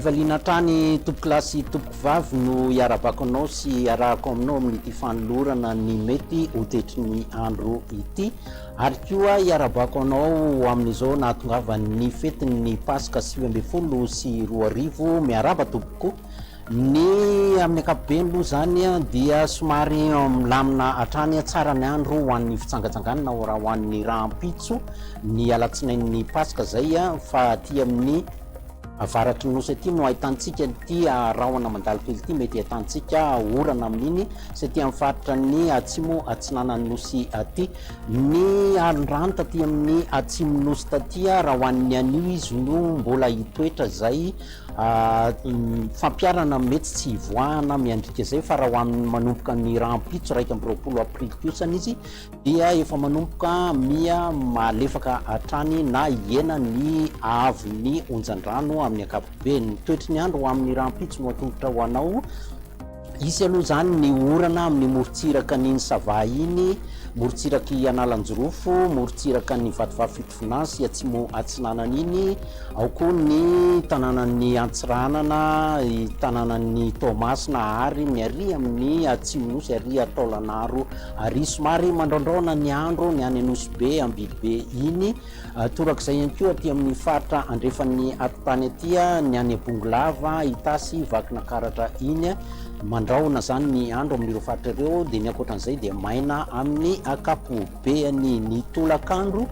Am-pifaliana hatrany tompokolahy sy tompokovavy no iarabako anao sy iarahako aminao amin'ity fanolorana ny mety ho toetry ny andro ity ary koa iarabako anao amin'izao nahatongavan'ny fetin'ny Paska 2019. Miarahaba tompoko. Ny amin'ny ankapobeny aloha izany dia somary milamina hatrany tsara ny andro ho an'ny fitsangatsanganana raha ho an'ny rahampitso ny alatsinain'ny Paska izay fa aty amin'ny avaratry ny Nosy aty no ahitantsika ity rahona mandalo kely ity, mety ahitantsika orana amin'iny sy aty amin'ny faritra ny atsimo atsinanan'ny Nosy aty. Ny alon-drano taty amin'ny atsimon'ny Nosy taty raha ho an'ny anio izy no mbola hitoetra izay Fampiharana mety tsy hivoahana miandriaka izay fa raha ho amin'ny manomboka ny rahampitso 21 aprily kosany izy dia efa manomboka miha malefaka hatrany na hihena ny haavon'ny onjan-drano amin'ny ankapobeny. Ny toetry ny andro ho amin'ny rahampitso no atolotra ho anao. Hisy aloha izany ny orana amin'ny morontsiraka an'iny Sava iny, morontsirak'i Analanjirofo, morontsiraka an'i Vatovavy Fitovinany sy Atsimo Atsinanana iny, ao koa ny tanànan'i Antsiranana, tanànan'i Toamasina ary ny ary amin'ny Atsimo Nosy ary Taolanaro ary somary mandraondraona ny andro ny any Anosibe, Ambilobe iny. Torak'izay ihany koa aty amin'ny faritra andrefan'ny atitany aty, ny any Bongolava, Itasy, Vakinakaratra iny. Mandrahona izany ny andro amin'ireo faritra ireo, dia ny ankoatran'izay dia maina amin'ny ankapobeny. Ny tolakandro,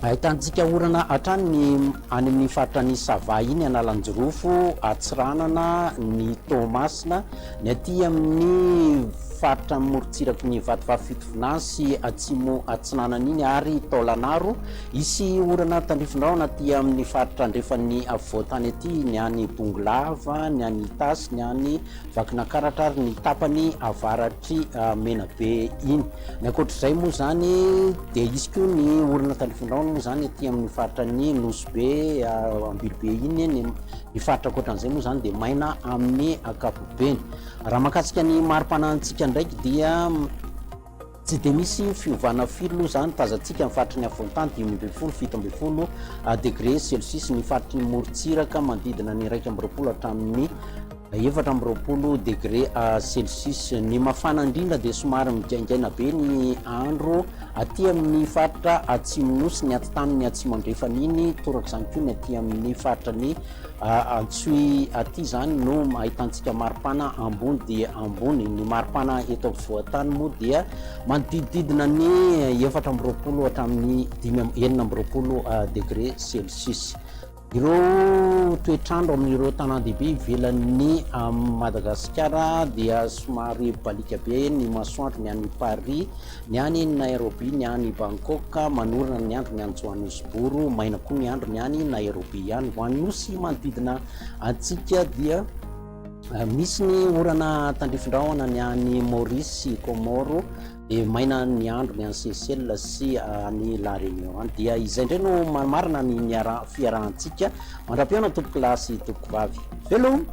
ahitantsika orana hatrany ny any amin'ny faritra ny Sava iny, Analanjirofo, Antsiranana, ny Toamasina, ny aty amin'ny faritra morontsiraky ny Vatovavy Fitovinany sy Atsimo Atsinanana iny ary Taolanaro. Hisy orana tandrifindrahona aty amin'ny faritra andrefan'ny afovoan-tany aty, ny any Bongolava, ny any Itasy, ny any Vakinankaratra ary ny tapany avaratr'i Menabe iny. Ny ankoatr'izay moa izany dia hisy koa ny orana tandrifindrahona moa izany aty amin'ny faritra ny Nosy Be, Ambilobe iny. Ny faritra ankoatran'izay moa izany dia maina amin'ny ankapobeny. Raha mahakasika ny mari-panantsika ndraiky dia tsy dia misy fiovana firy aloha izany tazantsika ny faritry ny afovoan-tany 15, 17 degré celsius, ny faritry ny morontsiraka manodidina ny 21 hatramin'ny 24 degré celsius. Ny mafana indrindra dia somary migaingaina be ny andro aty amin'ny faritra atsimo nosy, ny atitaniny atsimo andrefana iny, torak'izany koa ny aty amin'ny faritra ny Antsohihy aty izany no ahitantsika maripana ambony dia ambony. Ny maripana eto afovoan-tany moa dia manodidididina ny 24 hatramin'ny 26 degré celsius. Ireo toetr'andro amin'ireo tanàn-dehibe ivelan'ny Madagasikara dia somary baliaka be ny masoandro ny any Paris, Ny any Nairobi, ny any Bangkok, manorana ny andro ny any Johannesburg, maina koa ny andro ny any Nairobi ihany. Ho an'ny nosy manodidina antsika dia misy ny orana tandrifin-drahona ny any Maurice sy Comores, dia maina ny andro ny any Seychelles sy any La Réunion any. Dia izay indray no marimarina ny fiarahantsika. Mandra-pihaona tompokolahy sy tompokovavy. Veloma!